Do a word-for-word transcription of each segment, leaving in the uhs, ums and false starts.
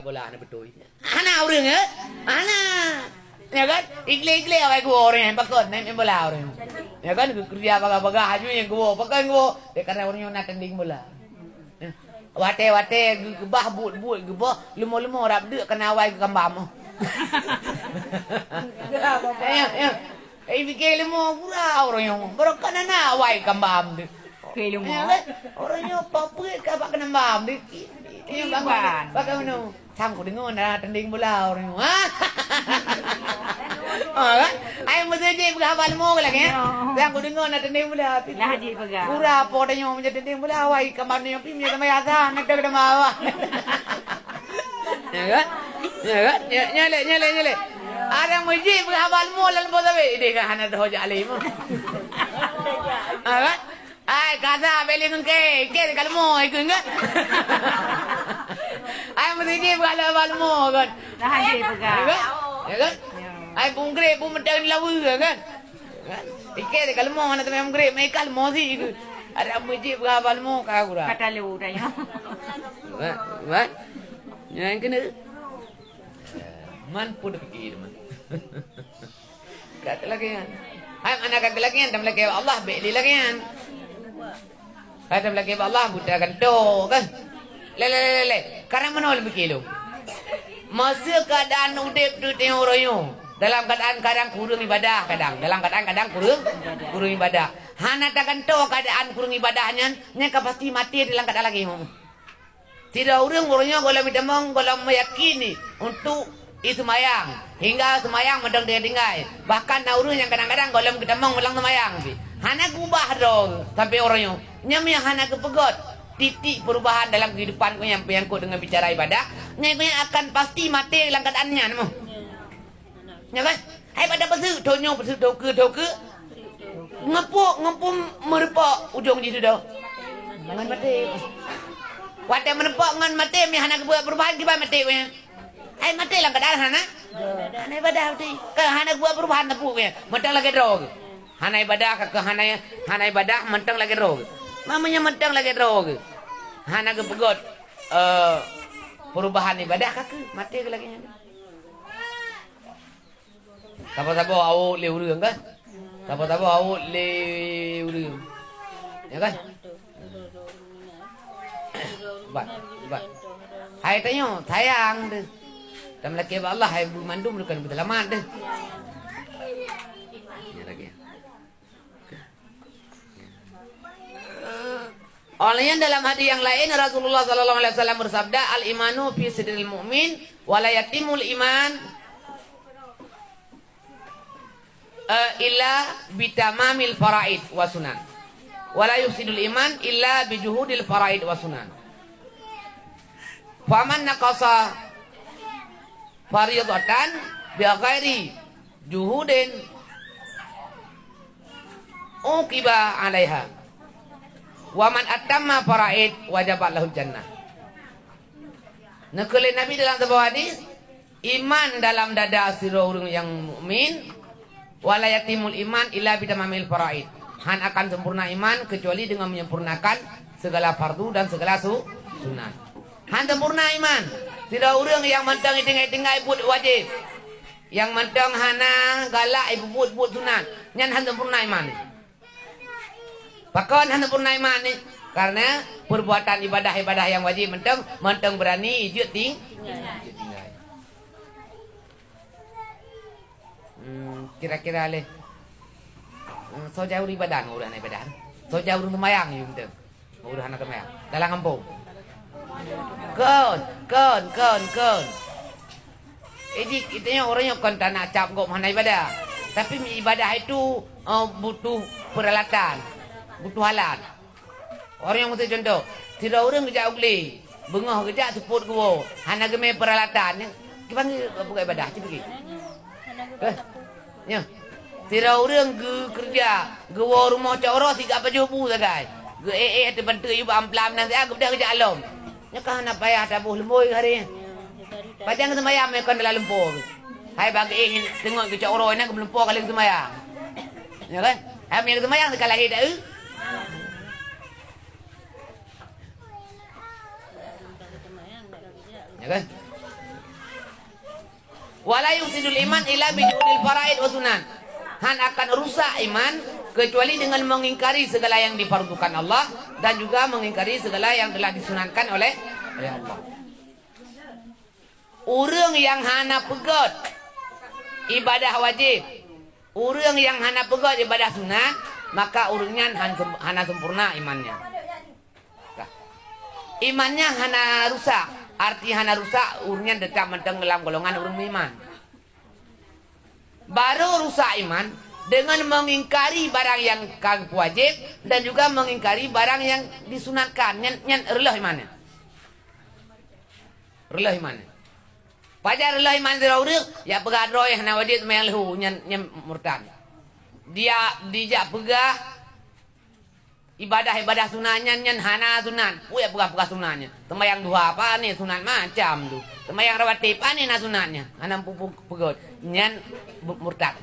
Bola hana beutôi. Hana ureueng, eh? Hana. Ya kan? Igleh-igleh awai geuwoe ureueng nyan, pakon, na main bola ureueng nyan. Ya kan? Geukeureuja bagah-bagah, aju nyang geuwoe, pakon geuwoe. Dek karena ureueng nyan na tanding bola. Eh. Watèe-watèe geu-, geubah buet-buet geuboh, leumo-leumo rab deuk kana awai geukambam. Ya, ya. Eh, pike leumo gura ureueng nyoe. Barokon na awai kambam tu. Pike leumo. Ya, kan? Ureueng nyoe pok peuet ka bak keunambam tu. Iya, bang. Iban. Pakai menu. Sang ku deungoe na tanding bola ureueng nyoe. Ha? Ha, kan? Ai mesti jih peugah haba leumo lagèe, ya? Yo. Sang ku deungoe na tanding bola. Lah jih peugah. Gura po tanyoe meunyoe tanding bola, awai kambam nyoe pi meunyoe sama yasa, na teu keudama awai. Ya, kan? Ya, kan? Ya, nyalek, nyalek, nyalek. Ada meuji peugah haba leumo lam bola weh. Ideh kan hana teuh jak lé mah. Ha, kan? Ai, kasa beli ngeungke, ke ka leumo ikeu ngat. Ai, meusi jih peugah haba leumo kan. Dah jih peugah. Ya, kan? Ya, kan? Ya. Ai, bungkre pun meudang lawa kan. Kan? Ike ka leumo hana teumé bungkre, mai ka leumo si ikeu. Ada meuji peugah haba leumo ka gura. Kata lu dah ya. Kan? Kan? Yang kena. Man pun dah fikir, man. Ka lagèe nyan. Hai, hana ka lagèe nyan, tameulakèe bak Allah, bèk lé lagèe nyan. Hai, tameulakèe bak Allah, buta gantoe, kan? Lé, lé, lé, lé, lé. Karena meunoe lôn pike lôn. Masa keuadaan udép teuh tanyoe uroe nyoe, dalam keuadaan kadang kureueng ibadah, kadang. Dalam keuadaan kadang kureueng, kureueng ibadah. Hana tagantoe keuadaan kureueng ibadah nyan, nyan ka pasti maté dalam keuadaan lagèe nyoe. Sidroe ureueng uroe nyoe gohlom jitamong, gohlom meyakini untuk jiseumayang, hingga seumayang mantong tinggai-tinggai. Bahkan na ureueng nyang kadang-kadang gohlom geutamong lam seumayang pih. Hana geubah droe sampoe uroe nyoe. Nyan nyang hana geupeugot titik perubahan dalam kehidupan geuh nyang menyangkut dengan bicara ibadah. Nyan geuh nyan akan pasti maté lam keuadaan nyan meuh. Nyo kan? Hai pada peuseuek, thon nyoe peuseuek, thon keue, thon keue. Ngeupok, ngeupok meureupok ujong jih dudoe. Ngon maté. Watèe meureupok ngon maté, mi hana geubuat perubahan, kiban maté nyan. Hai maté lam keuadaan hana? Hana ibadah maté. Ka hana geubuat perubahan teupeu nyan. Mantong lagèe droe geuh. Hana ibadah ka keu hana, hana ibadah mantong lagèe droe geuh. Meunyoe mantong lagèe droe geuh. Hana geupeugot, eh, perubahan ibadah ka keu maté keu lagèe nyan. Saboh-saboh awot lé ureueng kan? Saboh-saboh awot lé ureueng. Ya kan? Bat, bat. Hai tanyoe, sayang teuh. Tameulakèe bak Allah, hai beumandum bukan beuseulamat teuh. Ya lagi. Oleh nyan dalam hadis nyang laén Rasulullah sallallahu alaihi wasallam bersabda, "Al-imanu fi sadril mu'min wa la yatimul iman, eh, illa bitamamil faraid wa sunan. Wa la yufsidul iman illa bijuhudil faraid wa sunan. Faman naqasa faridatan bi ghairi juhudin uqiba 'alaiha. Wa man atamma faraid wajabat lahul jannah." Neukheun lé Nabi dalam saboh hadis, iman dalam dada sidroe ureueng nyang mukmin, "Wa la yatimul iman illa bitamamil faraid." Han akan sempurna iman kecuali dengan menyempurnakan segala fardu dan segala su-, sunat. Han sempurna iman sidroe ureueng nyang mantong itinggai-tinggai buet wajéb. Nyang mantong hana galak ipeubuet buet sunat, nyan hana sempurna iman. Pakon hana sempurna iman ni? Karena perbuatan ibadah-ibadah nyang wajéb mantong, mantong beurani ijeuet ting-, ijeuet tinggai. Hmm, kira-kira lé. Hmm, soe jai ureueng ibadah ngon ureueng hana ibadah? Soe jai ureueng seumayang yue mantong? Ureueng hana teuma dalam gampông. Kon, kon, kon, kon. Jadi, kita nyoe ureueng nyoe kon tana cap gob hana ibadah. Tapi ibadah itu, eh, butuh peralatan, butuh alat. Ureueng nyoe meusti contoh, sidroe ureueng geujak u glé, beungoh geujak seupôt geuwoe, hana geumé peralatan, kiban geu-, peugah ibadah, ci pike. Eh, Nyoe, sidroe ureueng geukeureuja, geuwoe rumoh cok uroe siga pajoh bu sagai. Geuék-ék ateueh banteue yue bak amplam nan siat geubeudôh geujak lom. Nyoe ka hana payah taboh lumbôi hari nyan. Pajan geuseumayang mé kon dalam lumpo. Hai bak geuék teungoh geucok uroe nyan geumeulumpo ka lheueh geuseumayang. Nyoe kan? Hai mé geuseumayang teuka lahé taeu. Ya kan? Wala yufsidul iman illa bijuhudil faraid wa sunan. Han akan rusak iman kecuali dengan mengingkari segala yang difardukan Allah dan juga mengingkari segala yang telah disunatkan oleh, oleh Allah. Ureuëng nyang hana peugét ibadah wajéb, ureuëng nyang hana peugét ibadah sunat, maka ureuëng nyan han-, hana sempurna imannya. Imannya hana rusak, arti hana rusak, ureuëng nyan teutap mantong lam golongan ureuëng meuiman. Baru rusak iman dengan mengingkari barang yang ka wajéb dan juga mengingkari barang yang disunatkan. Nyan, nyan reuloh iman. Reuloh iman. Pajan reuloh iman sidroe ureuëng, ya peugah droe hana wajéb seumayang leuhô, nyan, nyan murtad. Dia dijak peugah ibadah-ibadah sunat nyan, nyan hana sunat. Peue ya peugah-peugah sunat nyan? Seumayang duha pane sunat macam tu. Seumayang rawatib pane na sunat nyan? Hana pu-, pu-, peugét. Nyan bu-, murtad.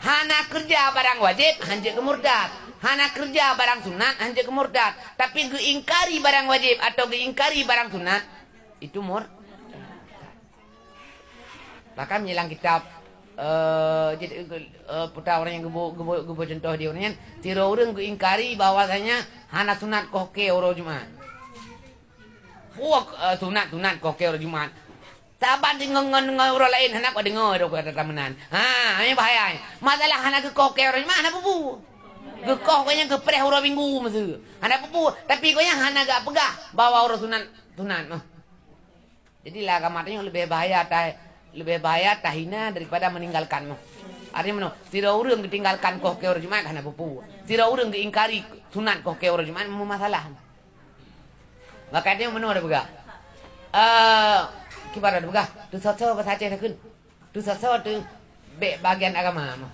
Hana keureuja barang wajéb, hanjeuet keu murtad. Hana keureuja barang sunat, hanjeuet keu murtad. Tapi geuingkari barang wajéb atau geuingkari barang sunat, itu mur-, Bahkan meunyoe lam kitab, eh, jid-, eh, putra ureuëng nyang geubo-, geubo-, geubo cuntoh di ureuëng nyan, sidroe ureuëng geuingkari bahwasanya hana sunat koh kée uroe Jumat. Puak, eh, sunat, sunat koh kée uroe Jumat. Saban di ngon, ngon, ngon uroe laén hana kudeungoe droe kata meunan. Ha, nyan bahaya. Masalah hana geukoh kée uroe Jumat hana peue-peue. Geukoh gobnyan geupreh uroe Minggu meusu. Hana peue-peue, tapi gobnyan hana geupeugah bahwa uroe sunat, sunat noh. Jadi, lam agama tanyoe leubeh bahaya ta-, leubeh bahaya tahina daripada meninggalkan nyoe. Artinya meunoe, sidroe ureuëng geutinggalkan koh kée uroe Jumat hana peue-peue. Sidroe ureuëng geuingkari sunat koh kée uroe Jumat meumasalah. Maka nyoe meunoe tapeugah. Eh, kiban tapeugah, teusoe-soe bahasa Aceh takheun. Teusoe-soe teu bék bagian agama mah.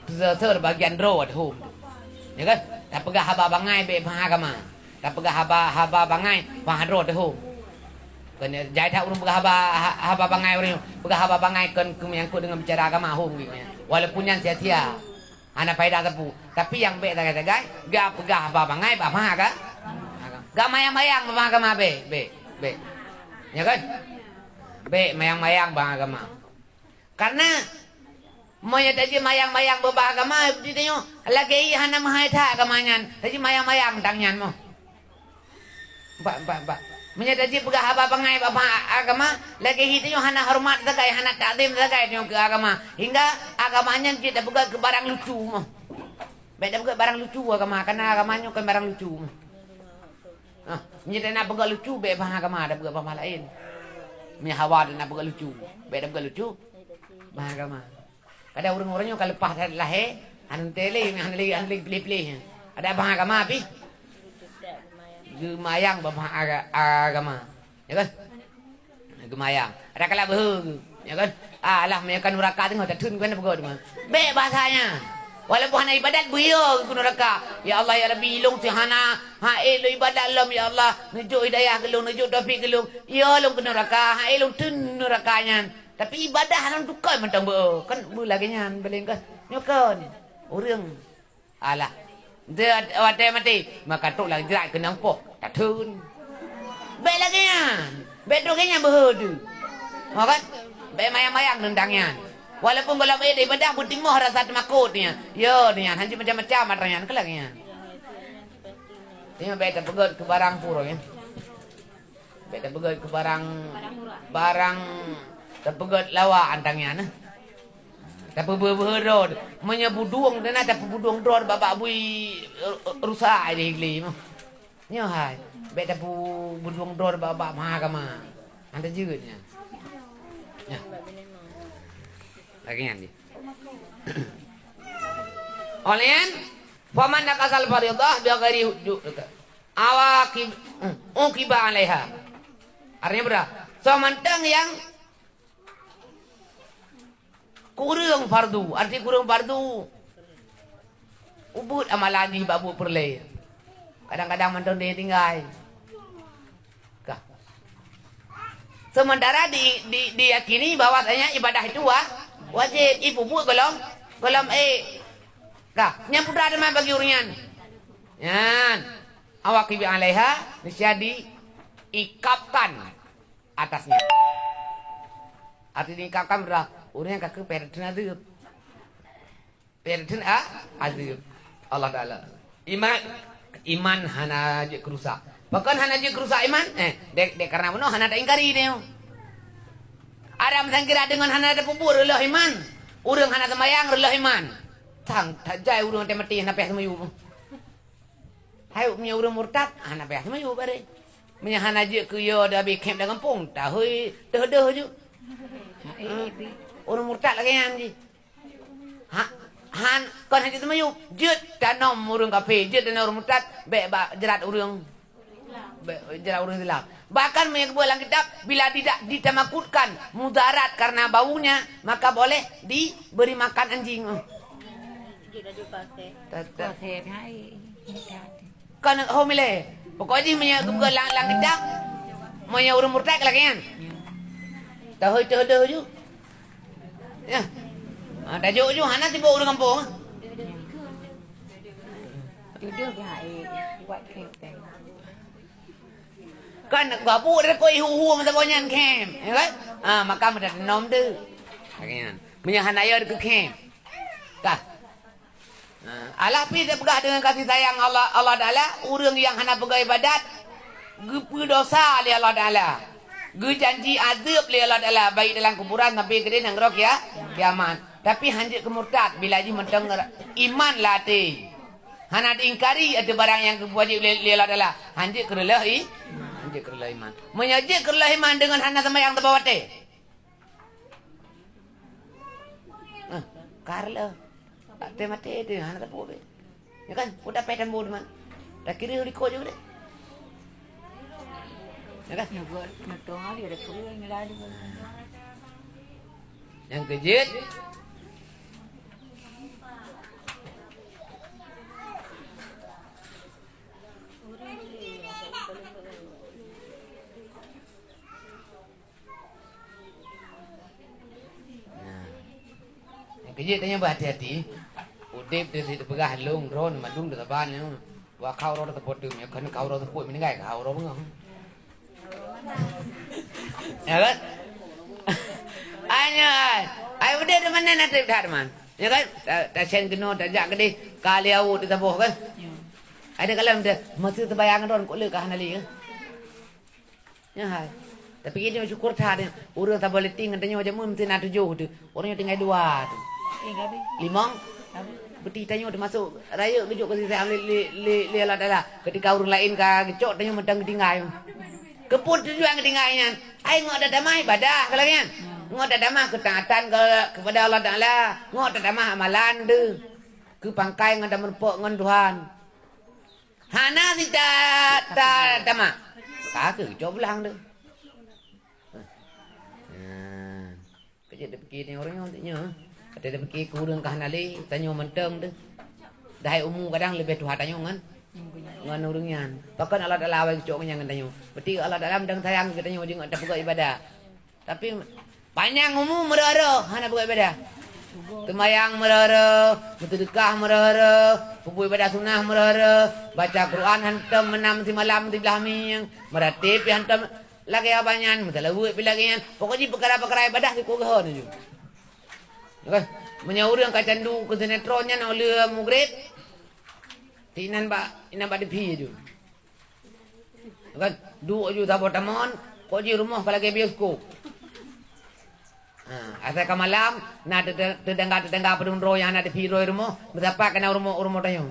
Teusoe-soe bagian droe teuhom. Ya kan? Tapeugah haba bangai bék bak agama. Tapeugah haba, haba bangai bak droe teuhom. Kon jai that ureuëng peugah haba, ha-, haba bangai ureuëng. Peugah haba bangai kon keu menyangkut dengan bicara agama hom gitu ya. Walaupun nyan sia-sia. Hana faedah teupeu. Tapi nyang bék sagai-sagai, gak peugah haba bangai bak maha ka? Gak mayang-mayang bak maha agama bék, bék, bék. Ya kan? Bék mayang-mayang bak agama. Karena meunyoe tajeuet mayang-mayang bak agama, di tanyoe lagée hana meuhai that agama nyan. Tajeuet mayang-mayang tang nyan moh. Empat, empat, empat. Meunyoe tajeuet peugah haba bangai bak agama, lagée hi tanyoe hana horeumat sagai, hana takzim sagai tanyoe keu agama. Hingga agama nyan jeuet tapeugah keu barang lucu moh. Bék tapeugah barang lucu agama, karena agama nyoe kon barang lucu moh. Ah, meunyoe tanak peugah lucu, bék bak agama, tapeugah bak laén. Meunyoe hawa tanak peugah lucu, bék tapeugah lucu bak agama. Kadang ureuëng-ureuëng nyoe ka leupah that lahé, hana teuntée lé, hana lé, hana lé piléh-piléh. Ada bak agama pih. Geumayang bak aga-, agama. Ya kan? Geumayang. Ada kalak beuhe geuh. Ya kan? Ah, alah, meunyoe ka nuraka teungoh, tatheun keu na peugah teuma. Bék bahasa nyan. Walaupun hana ibadat, beuyo keu nuraka. Ya Allah, ya Rabbi, ilong si hana, ha, eh, lôn ibadat lom, ya Allah. Neujok hidayah keu lôn, neujok taufik keu lôn. Yo lôn keu nuraka, ha, eh, lôn theun nuraka nyan. Tapi ibadah hana tukon mantong beu. Kan beu lagée nyan, baleng kan? Nyoe kon. Ureuëng. Alah. Dia watée maté, maka trok lam jrat keunong poh. Tatheun. Bék lagée nyan. Bék trok lagée nyan beuhe tu. Ha kan? Bék mayang-mayang teuntang nyan. Walaupun gohlom ék ibadah, beutimoh rasa teumakot nyan. Yo, nyan. Hanjeuet macam-macam atra nyan. Keu lagée nyan. Nyoe bék tapeugét keu barang pura nyan. Bék tapeugét keu barang, barang tapeugét lawa antang nyan, eh. Tapeubeuhe-beuhe droe. Meunyoe budueng teuh na tapeubudong droe bak-bak bui, eh, rusak di higli mah. Nyoe hai. Bék tapeubudong droe bak-bak mahakama. Hana jeuet nyan. Nyan. Lagée nyan di. Oleh nyan, faman nakasal faridah bi ghairi hujjah. Awakib-, uqiba alaiha. Artinya berah. Soe mantong nyang kureueng fardu, arti kureueng fardu, ubeuet amalan jih bak buet peureulée. Kadang-kadang mantong deh tinggai. Kah. Sementara di, di, diyakini bahwasanya ibadah itu wa-, wajib, ipubuet gohlom, gohlom ék. Kah, nyan putra teuma bagi ureuëng nyan. Nyan. Awakib alaiha, niscaya diikapkan atasnya. Arti diingkar kan beurah, ureuëng nyang ka keu payah teunazeueb. Payah teunazeueb Allah Taala. Iman, iman hana jeuet keu rusak. Pakon hana jeuet keu rusak iman? Eh, dek, dek karena bunoe hana taingkari nyoe. Adam sangkira deungon hana tapeubuet reuloh iman. Ureuëng hana seumayang reuloh iman. Sang tajai ureuëng maté-maté hana payah seumiyueb. Hai meunyoe ureuëng murtad, hana payah seumiyueb bareh. Meunyoe hana jeuet keu yo da bi khém da gampông, tahôi teuh deuh ju. Ureuëng murtad lagée nyan jih. Ha, han kon hana jeuet seumiyueb, jeuet tanom ureuëng kafé, jeuet tanom ureuëng murtad, bék bak jrat ureuëng. Bék jrat ureuëng Islam. Bahkan meunyoe geubuet lam kitab, bila tidak ditamakutkan mudarat karena baunya, maka boleh diberi makan anjing. Tetap. Kon ho milée. Pokok jih meunyoe geupeugah lam, lam kitab, meunyoe ureuëng murtad lagée nyan. Tahôi teuh deuh ju. Ya. Ha, tajok ju hana sibok ureuëng gampông. Tudoh dah, eh, buat kenteng. Kan gabuk dah koi hu-hu masa nyan khém, ya kan? Ha, maka meudah nom tu. Lagée nyan. Meunyoe hana yo keu khém. Kah. Nah, alah pih teupeugah deungon kasih sayang Allah, Allah Taala, ureuëng nyang hana peugah ibadat, geupeudosa lé Allah Taala. Geujanji azeueb lé Allah Taala, baik dalam kuburan sampai keudeh nanggroe kia-, kiamat. Tapi hanjeuet keu murtad, bila jih mantong iman lam até. Hana diingkari ateueh barang nyang geuwajéb lé, lé Allah Taala. Hanjeuet keu reuloh i-, hanjeuet keu reuloh iman. Meunyoe jeuet keu reuloh iman deungon hana seumayang teubawate. Ah, ka reuloh. Maté-maté tu, hana tapeubuet. Ya kan? Udah payah tambô teuma. Takira di kok juga deh. Ya kan? Nyang keujeuet. Nah. Nyang keujeuet tanyoe beuhati-hati. Udeb teuh teupeugah lôn droe mandum teusaban nyoe. Wa kha uroe teupot teuma, kheun kha uroe teupot meuninggai, kha uroe beungoh. Ya kan? Ai nyoe ai. Ai udeb di mana na treb that man. Ya kan? Ta-, tasien keunoe tajak keudeh ka lé awot teusaboh kan? Ada kalam dah masa teubayang droe kok le ka hana lé kan? Nyan hai. Tapi keunoe syukur that, ureuëng saboh leuting ngon tanyoe jameun meusti na tujoh teuh. Ureuëng nyoe tinggai dua teuh. Limong. Beuti tanyoe teumasok rayeuk geujok keu siseh lé, lé, lé, lé Allah Taala. Ketika ureuëng laén ka geucok, tanyoe mantong geutinggai. Keupeue tujuan geutinggai nyan? Ai ngon tatamah ibadah ka lagée nyan. Ngon tatamah keutaatan ke-, kepada Allah Taala. Ngon tatamah amalan teuh. Keu pangkai ngon tameureumpok ngon Tuhan. Hana sita ta-, tamak. Ka keuh cok blang tu. Nah, kejap dia fikir ni orang nyoe, nyoe. Kata dia fikir ke ureuëng ka hana lé, tanyoe mantong tu. Dahai umu kadang leubeh tuha tanyoe ngon, ngon ureuëng nyan. Pakon Allah Taala awai geucok ngon nyan ngon tanyoe. Berarti Allah Taala mantong sayang keu tanyoe jeuet tapeugah ibadah. Tapi panyang umu meurara hana peubuet ibadah. Teumayang meurara, meuseudeukah meurara, peubuet ibadah sunah meurara, baca Quran hantom meunam simalam siblaih mieng, meuratéb pih hantom lagée abah nyan, meuseulaweuet pih lagée nyan. Pokok jih peukara-peukara ibadah sikoh geuhon ju. Oke, meunyoe ureuëng ka candu keu sinetron nyan óh lheueh mugreb, ti inan bak, inan bak TV ju. Kan? Duek ju saboh tamon, kok jih rumoh ka lagée bioskop. Ha, asai ka malam, na tete-, tetangga-tetangga padum droe nyang hana TV rhoi rumoh, meusapat keunan rumoh, rumoh tanyoe.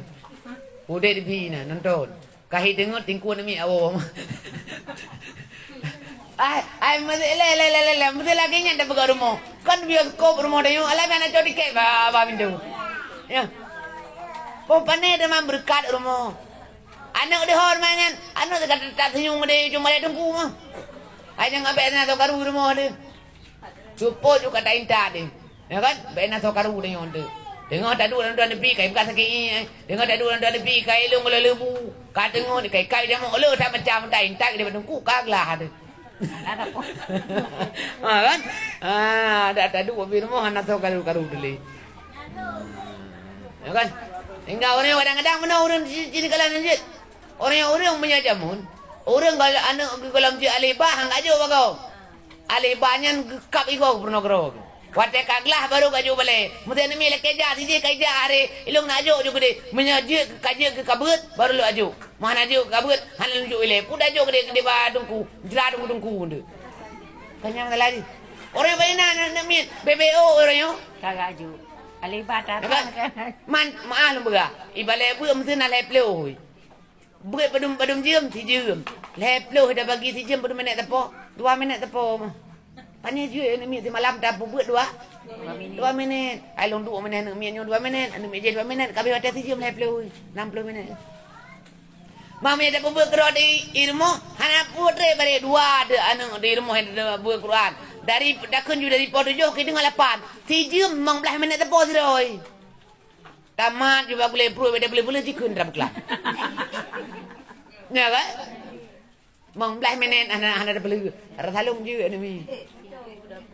Udeb TV na, nonton. Kahi teungeut tingkue neumi awoe. Ai, ai, meusi-, le, le, le, le, le, meusi lagée nyan tapeugah rumoh. Kan bioskop rumoh tanyoe, alah, hana cok tiket ba, ba pintoe. Ya. Oh, pane teuma beureukat rumoh. Aneuk deuh ho teuma nyan, aneuk teuka that seunyum deh, cuma lé teungku mah. Hai nyang abéh na soe karu rumoh deh. Cupo ju ka taintat deh. Ya kan? Bék na soe karu deh nyoe deh. Teungoh taduek lam tuan tepi, kai buka sakét, eh. Teungoh taduek lam tuan tepi, kai lôn geulo leubu. Ka teungoh kai, kai jamok le that macam taintat deh teungku ka glah deh. Ha kan? Ha, dak taduek bak rumoh hana soe karu-karu teuh lé. Ya kan? Hingga ureuëng kadang-kadang meunoe ureuëng ci-, ci nikalan jeuet. Ureuëng-ureuëng meunyoe jameun, ureuëng gal-, aneuk geugohlom jeuet aleh bah han ka jok bagoe. Aleh ba nyan geukab igoe keu peunogroe. Watée ka glah barô ka jok balée. Meusé aneuk miet lakée jak, sijih ka ijak aré, ilong nak jok ju keudeh. Meunyoe jeuet ka jeuet keu ka beuet, barô lôn jok. Meuhana jok keu ka beuet, hana lôn jok ilée. Peue dak jok keudeh, keudeh ba teungku, jra teungku-teungku deuh. Ka nyan masalah jih. Orang yang pernah aneuk miet, B B O orang nyoe. Ka gak jok. Aleh ba ta. Nampak? Man, maah lôn peugah. Ibalée beuet meusé na lhée ploh. Beuet padum, padum jeuem, sijeuem. Lhée ploh dah bagi sijeuem padum minét teupô? Dua minét teupô mah. Pane jeuet aneuk miet simalam tapeubuet dua? Dua minét. Dua minét. Ai lôn duek minét aneuk miet nyoe dua minét, aneuk miet jih dua minét, ka habéh watée sijeuem lhée ploh, nam ploh minét. Mam nyang tapeubuet keudroe di, di rumoh, hana peubuet treb baré dua deuek aneuk di rumoh nyang tapeubuet Quran. Dari dakheun ju dari poh tujoh keu teungoh lapan. Sijeuem limong blaih minét teupô sidroe. Tamat ju bak gulée pruet, beda peuleueh-peuleueh jikheun dalam kelas. Nya kan? Limong blaih minét hana, hana tapeuleueh. Rasa lom jeuet aneuk miet.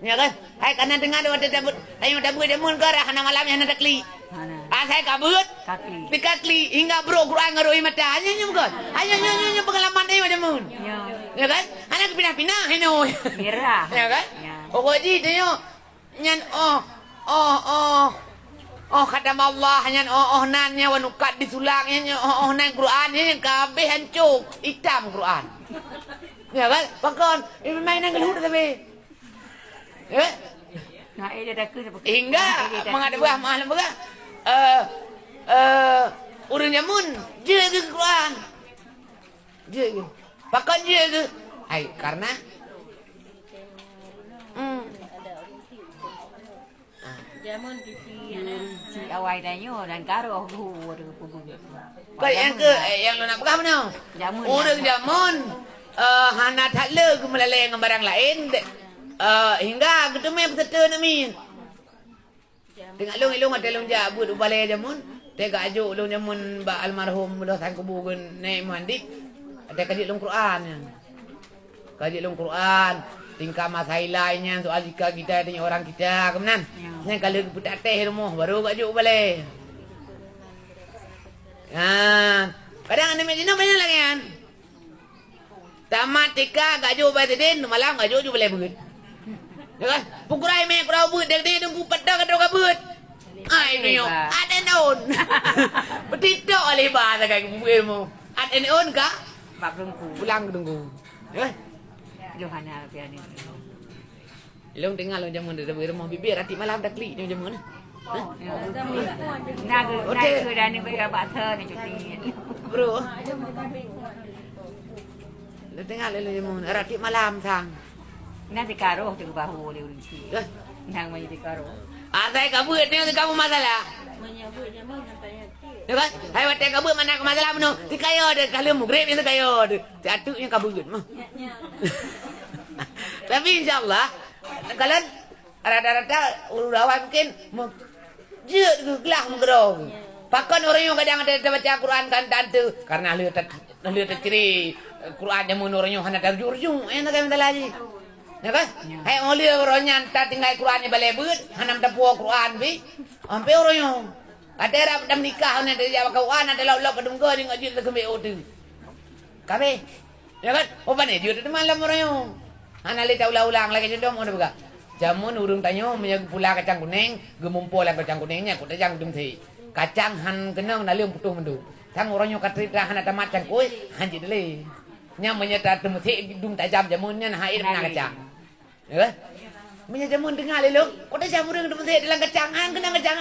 Nya kan? Hai kana deungoe watée tabeuet, tanyoe tabeuet jameun ka hana malam hana taklik. Hana. Asai ka beuet, ka klik. Teuka klik hingga brok Quran ngon roi mata. Hanya nyoe bukan? Hanya nyoe, nyoe, nyoe pengalaman tanyoe jameun. Ya. Ya kan? Hana kepinah-pinah hino. Merah. Ya kan? Ya. Pokok jih tanyoe Nyan óh, óh, óh, óh khatam Allah, nyan óh, óh nan nyan wanukat disulang, nyan óh, óh nan Quran, nyan ka habéh hanco, itam Quran. Ya kan? Pakon? Ibu main nang geluh tapi. Eh? Hingga mangat buah mahal buah. Eh, eh, ureuëng jameun jeuet keu Quran. Jeuet keu. Pakon jeuet keu? Hai, karena Hmm. Jameun titi aneuk. Si awai tanyoe dan karoh guru ada peuguru. Kok nyang ke, eh, nyang lôn nak peugah meunoe? Jameun. Ureuëng jameun, eh, hana that le geumeulalée ngon barang laén, de-, eh, hingga geuteumé peuseuteu aneuk miet. Teungoh lôn, ilôn watée lôn jak beuet u balée jameun, teuka ajok lôn jameun bak almarhum Muloh Sangkubu Geuneuk Muhandis, watée ka jeuet lôn Quran nyan. Ka jeuet lôn Quran, tingkat masailai nyan, soal jika kita tanya orang kita, keunan. Ya. Nyan ka lheueh geupeutak teh rumoh, baru ka jok u balée. Ha, kadang aneuk miet jinoe banyak lagée nyan. Tamat tika gak jok bak sidin, malam gak jok ju balée beuet. Ya kan? Pukrai mek kurau beuet, dek dek dengku peta ka droe ka beuet. Ai nyoe, aden on. Betitok aleh ba sagai beuet mo. Aden on ka? Bak dengku. Pulang ke dengku. Ya kan? Johana pian ni. Ilong tinggal lôn jameun di rumoh bibir, atik malam dah klik nyoe jameun. Hah? Nah, Oke. Nah, sudah ni bagi abang sah ni cuti. Bro. Lôn tinggal lôn jameun, atik malam sang. Nah, dikaroh tu bahu dia urang si. Hah? Nang mai dikaroh. Asai ka beuet ni kamu masalah. Ya kan? Hai watée ka beuet mana ke masalah meunoe. Dikayo deh, ka lheueh mugreb nyan dikayo deh. Siatu nyang ka beuet mah. Tapi insya Allah, kalau rata-rata ureuëng awai mungkin me-, jeuet keu glah meukeurong. Pakon ureuëng nyoe kadang ada tabaca Quran kan tante karena lheueh ta-, lheueh tacre Quran jameun ureuëng nyoe hana tarujung-rujung. Eh, nak kami lagi. Ya kan? Ya. Hai oleh ureuëng nyan tatinggai Quran di balée beuet, hana meuteupue Quran pi. Ampe ureuëng nyoe. Ada rab dam nikah ni dari awak kawan ada lauk-lauk kedung ke dengan jin terkembik otu. Kabe. Ya kan? Oh, pane jeuet teuma lam ureuëng nyoe. Hana lé ta ulang-ulang lagée contoh mau peugah. Jameun ureuëng tanyoe meunyoe geupula kacang kuning, geumumpo lam kacang kuning nyan kok tajam dum thé. Kacang han keunong naleueng putôh mandum. Sang ureuëng nyoe ka trép hana tamat cangkôi, han jeuet lé. Nyan meunyoe ta teumeusé dum tajam jameun nyan hai na kacang. Eh? Meunyoe jameun teungoh lé lôn, kok tajam ureuëng teumeusé dalam kacang, han keunong kacang.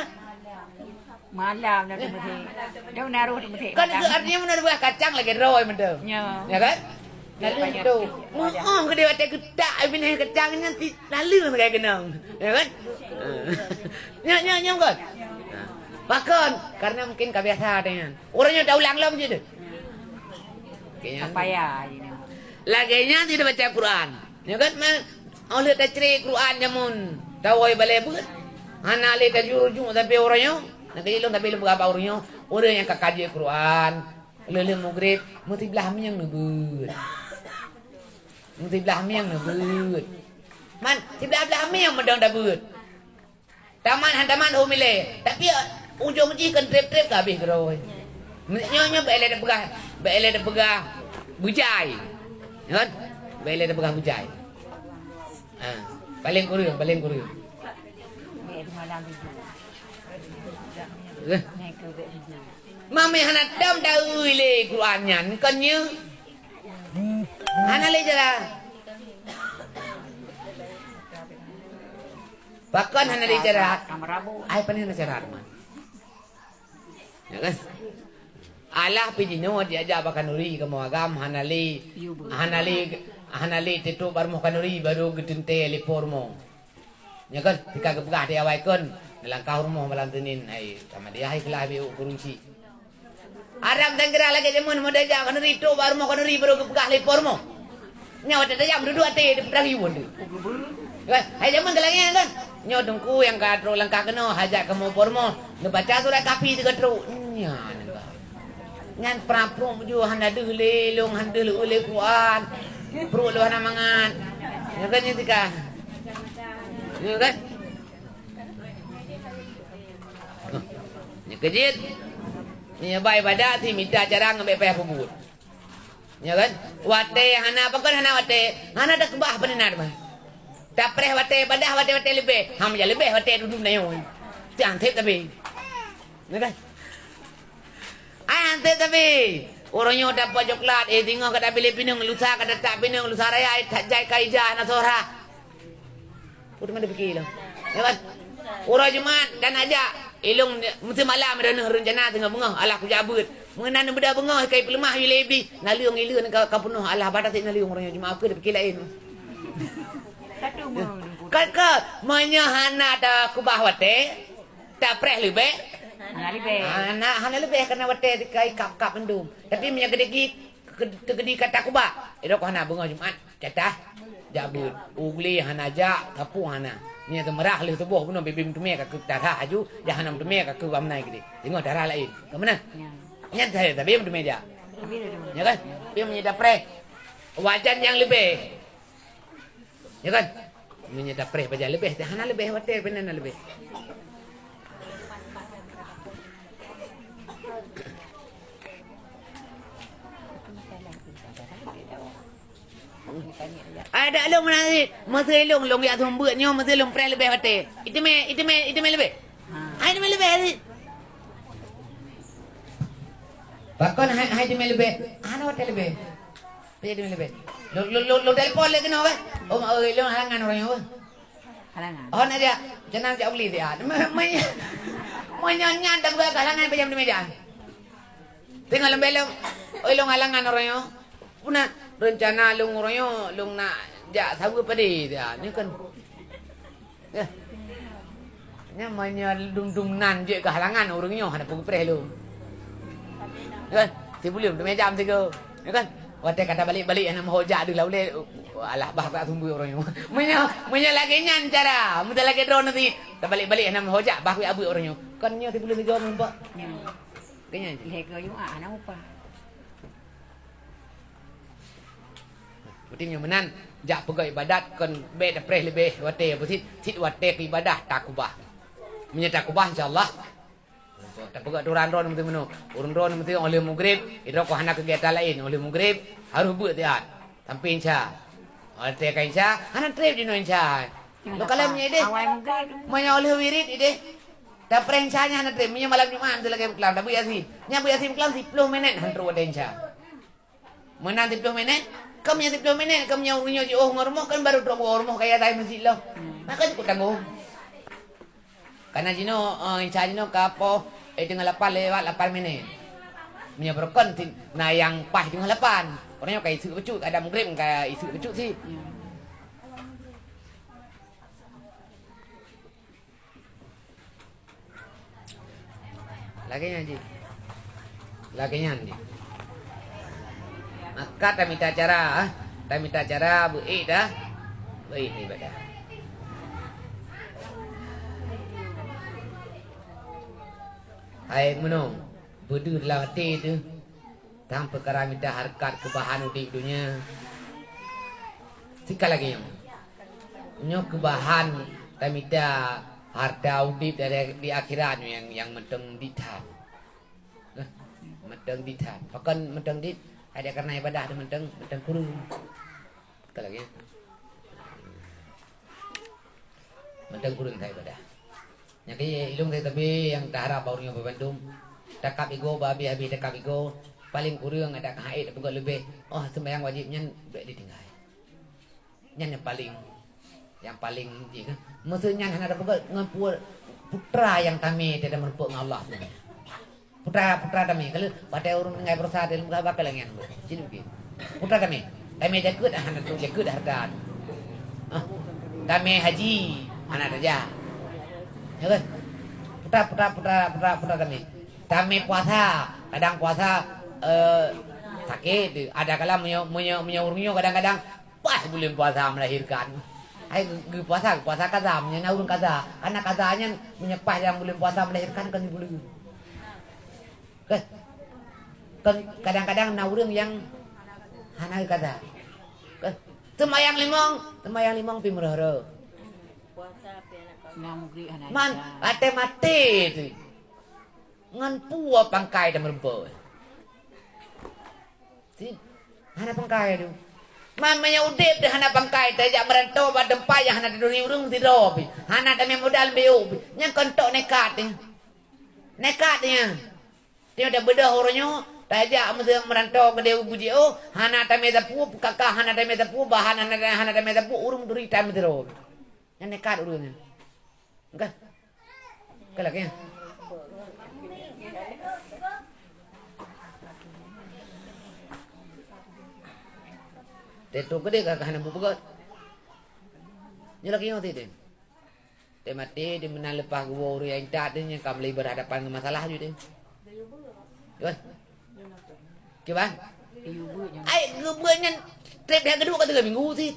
Malam dah teumeusé. Dah menaruh teumeusé. Kan itu artinya meunurot buah kacang lagée droe mantong. Ya. Ya kan? Lalu itu. Muah gede watée geutak bineh kacang nyan ti lalu sagai keunong. Ya kan? Nyo nyo nyo kan? Pakon? Karena mungkin ka biasa dengan. Ureuëng nyoe ta ulang lom je tu. Kayaknya. Payah je ni. Lagée nyan tidak baca Quran. Ya kan? Óh lheueh tacre Quran jameun, tawai balée beuet. Hana lé tajurujung sampoe uroe nyoe. Nyang keuneuk lôn sabe lôn peugah bak ureuëng nyoe, ureuëng nyang ka kaji Quran, lheueh-lheueh mugreb, meusiblah mieng neubeuet. Meusiblah mieng neubeuet. Man, siblah-blah mieng meudong tabeuet. Tamat han tamat ho milée. Tapi, ujong jih kon treb-treb ka habéh keudroe. Nyoe, nyoe bèk lé tapeugah, bèk lé tapeugah beujai. Ngon? Bèk lé tapeugah beujai. Ha, Paleng kureueng, paleng kureueng. Eh. Mamé hana tom taeu lé Quran nyan, kon nyoe. Hana lé cara. Pakon hana lé cara? Ai, pane hana cara, teuma. Ya kan? Alah pih jinoe diajak bak khanuri kamoe agam, hana lé, hana lé, hana lé teutrok bak rumoh khanuri, barô geuteuntèe lé po rumoh. Nyoe kan, tika geupeugah di awai kon, neulangkah rumoh malam Senin, hai, sama dia hai keulah biôk kurunci. Aram tanggeurah lagèe jameun, meu tajak khanuri, trok bak rumoh khanuri, barô geupeugah lé po rumoh. Nyoe watèe tajak meududuek até di peutrahu tu. Kan, hai jameun keuh lagèe nyan kan. Nyoe teungku nyang ka trok langkah keunoe, hajat kamoe po rumoh, neubaca surat Kahfi sigoe trok. Nyan kan. Nyan prang pruet ju hana deuh lé, lôn hana deuh lé Quran. Pruet lôn hana mangat. Nyoe kan nyan tika. Nyoe kan? Nyoe keuh jeuet. Nyoe ba ibadat si mita cara ngon bèk payah peubuet. Nyoe kan? Watèe hana, pakon hana watèe? Hana takeubah peunan mah. Tapreh watèe ibadat, watèe-watèe leubeh. Hana leubeh watèe dudu na nyoe. Tiang sép tapi. Nyoe kan? Ai, han sép tapi. Uroe nyoe dapat coklat, eh, singoh ka tapiléh pineung, lusa ka tatak pineung, lusa raya, eh, that jai ka ija, hana soe rhah. Peue teuma tapiké lom. Ya kan? Uroe Jumat dan ajak, ilong meusti malam droeneuh reuncana teungoh beungoh, alah kujak beuet. Meunan beudôh beungoh, kai peuleumah ilé Iblih, naleueng ileueng ka, ka peunoh, alah bata sit naleueng uroe nyoe Jumat, keu tapiké laén. Ka, ka, meunyoe hana takeubah watèe, Tapreh leubeh? Hana leubeh. Hana, hana leubeh, karena watèe teuka ikab-kab mandum. Tapi meunyoe keudeh, teukeudi ka takeubah, irok hana beungoh Jumat, catah jak beuet. Ugli hana jak, kapung hana. Nyan teumeurah lheueh suboh bunoe bibim teumé ka keu tarah aju, jak hana meuteumé ka keu bak meunan keudeh. Teungoh tarah laén. Ka meunan? Nyan. Nyan saja tapi meuteumé jak. Tapi dah tu. Ya kan? Tapi meunyoe tapreh wajan nyang leubeh. Ya kan? Meunyoe tapreh pajan leubeh, hana leubeh watèe, peunan na leubeh. Ada lôn meunan, meuseu lôn, lôn jak seumeubeuet nyoe, meuseu lôn preh leubeh watèe. Iteumé, iteumé, iteumé leubeh. Hai teumé leubeh sit. Pakon hai, hai teumé leubeh? Hana watèe leubeh. Payah teumé leubeh. Lôn, lôn, lôn, lôn telepon lé keunoe, weh. Oh, mak, oi, lôn halangan uroe nyoe, weh. Halangan. Oh, na jak. Jangan jak uli dia. Me-, me-, meunyoe nyan dak buka halangan, payah teumé jak. Teungoh lôn bèk lôn, oi, lôn halangan uroe nyoe. Peue na rencana lôn uroe nyoe, lôn nak jak saweue padé dia. Nyoe kan. Ya. Nyan meunyoe dum-dum nan jeuet keu halangan ureueng nyoe hana peugeupreh lom. Ya kan? Sibuleuen teumé jam sigoe. Ya kan? Watèe ka tabalek-balek hana meuho jak deuh lah ulèe, alah bah ka sumbeue ureueng nyoe. Meunyoe, meunyoe lagèe nyan cara, meunyoe lagèe droeneuh sit, tabalek-balek hana meuho jak bah kujak beuet ureueng nyoe. Kan nyoe sibuleuen sigoe meumpok. Nyan. Lhèe goe Jumat hana upah. Berarti nyoe meunan, jak peugöt ibadat kon bèk tapreh leubeh watèe, apa cit, cit watèe keu ibadah takubah. Meunyoe takubah, insya Allah, tapeugöt aturan droeneuh meuteumèe. Ureueng droeneuh meuteumèe 'oh lheueh mugreb, idroe hana keugiatan laén, 'oh lheueh mugreb harôh beuet siat sampoe insya. Watèe ka insya, hana trép jinoe insya. Lôn kalon meunyoe ideh. Awai mugreb. Meunyoe 'oh lheueh wirid ideh. Tapreh insya nyan hana trép, meunyoe malam Jumat teuh lagèe beuklam, tabeuet Yasin. Nyan beuet Yasin beuklam siploh minèt han trok watèe insya. Meunan siploh minèt, keu meunyoe siploh minèt, keu meunyoe ureueng nyoe jiôh ngon rumoh, kan barô trok bak rumoh kaya tai meuseujid lom. Maka cukôp tanggông. Karena jinoe, eh, insya jinoe ka poh, eh, teungoh lapan lewat lapan minèt. Meunyoe beurukon, na nyang paih teungoh lapan. Ureueng nyoe ka iseuk bacut, ka adak mugreb ka iseuk bacut sit. Lagèe nyan jih. Lagèe nyan jih. Maka tamita cara, ah. Tamita cara beuék dah. Beuék ibadah. Hai meunoe, beudeuh lam até teuh. Tang peukara mita hareukat keubahan udép donya. Sika lagèe nyoe. Nyoe keubahan tamita hareuta udép dari di akhirat nyoe nyang, nyang mantong dit that. Nah, mantong dit that. Pakon mantong dit? Ada karena ibadah tu mantong, mantong kureueng. Sika lagèe nyoe. Mantong kureueng that ibadah. Nyang keu ilong teutabé nyang taharap bak ureueng nyoe bandum, takab igo, bah habéh-habéh takab igo, paleng kureueng adak ka hait tapeugah leubeh, oh, seumbahyang wajéb nyan bèk ditinggai. Nyan nyang paleng, nyang paleng jih kan. Meuseu nyan hana tapeugah ngon pu-, putra nyang tamé teuh dan meureumpok ngon Allah tu. Putra, putra tamé, kalau patai ureueng tinggai beurasa di leumbah bakal ngian. Jadi begitu. Putra tamé. Tamé jakeuet, ah, hana tu jakeuet hareuta. Ah. Tamé haji, hana tajak. Ya kan? Putra, putra, putra, putra, putra tamé. Tamé puasa, kadang puasa, eh, sakét. Ada kala meunyoe, meunyoe, meunyoe ureueng nyoe kadang-kadang pas buleuen puasa melahirkan. Hai geu-, geupuasa, geupuasa kaza, meunyoe na ureueng kaza. Karena kaza nyan meunyoe pas nyang buleuen puasa melahirkan kan buleuen. Kan, kan kadang-kadang na ureueng nyang hana kaza. Kan, seumayang limong, seumayang limong pi meureuh-reuh. Nyang mugrib hana Man, isa. Até maté tu. Ngon peue pangkai dan meureumpok. Si, hana pangkai tu. Man meunyoe udép teuh hana pangkai, tajak meurantô bak teumpat nyang hana taduri ureueng sidroe pih. Hana tamé modal beu pih. Nyan kon tok nekat nyan. Nekat nyan. Tiep tabeudôh uroe nyoe, tajak meuseu meurantô keudéh u bujiôh, hana tamé sapeue, kakah hana tamé sapeue, bahan hana, hana tamé sapeue, ureueng turi tamé sidroe. Nyan nekat ureueng nyan. Ka? Ka lagèe nyan. Teuh tu keudéh ka hana beupeugöt. Nyoe lagèe nyoe teuh. Teuh maté di meunan leupah geuwoe ureueng nyang intat teuh nyang ka meulai berhadapan ngon masalah ju teuh. Kan? Kiban? Ai, geubeuet nyan trép lhèe keudua ka tiga minggu cit.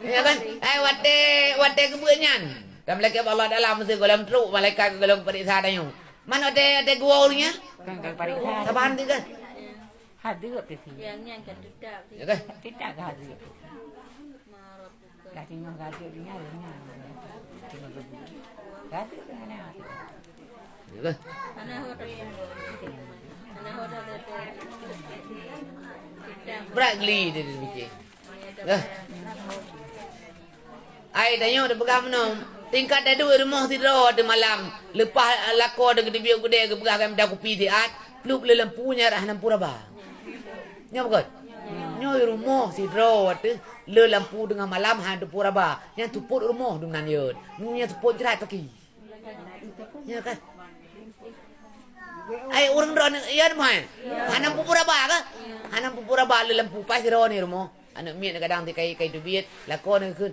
Ya kan? Ai, watèe, watèe geubeuet nyan. Kan malaikat Allah Taala meusti gohlom trok malaikat gohlom peuriksa tanyoe. Man watèe, watèe geuwoe ureueng nyan? Kan, kan peuriksa. Saban tu kan? Hadeup tu sih. Ya kan? Tidak ke hadeup? Dah tengok gadut dia, dia. Tengok gadut. Gadut tu mana? Ya kan? Brat geli dia, dia mikir. Dah. Ai, tanyoe tapeugah meunoe, tingkat taduek rumoh sidroe di malam, leupah lakoe deungon teubiet gudée geupeugah keu mita kupi siat, pluek lé lampu nyan rhah lampu raba. Nyoe beukon? Nyoe rumoh sidroe teuh, lé lampu teungoh malam hana teupeu raba. Nyan seupôt rumoh dumnan yot. Nyan seupôt jrat paki. Ya kan? Ai, ureueng droeneuh, ya, moe? Hana peupeu raba ka? Hana peupeu raba lé lampu, paih sidroe ni rumoh. Aneuk miet kadang tikai kai teubiet, lakoe neukheun.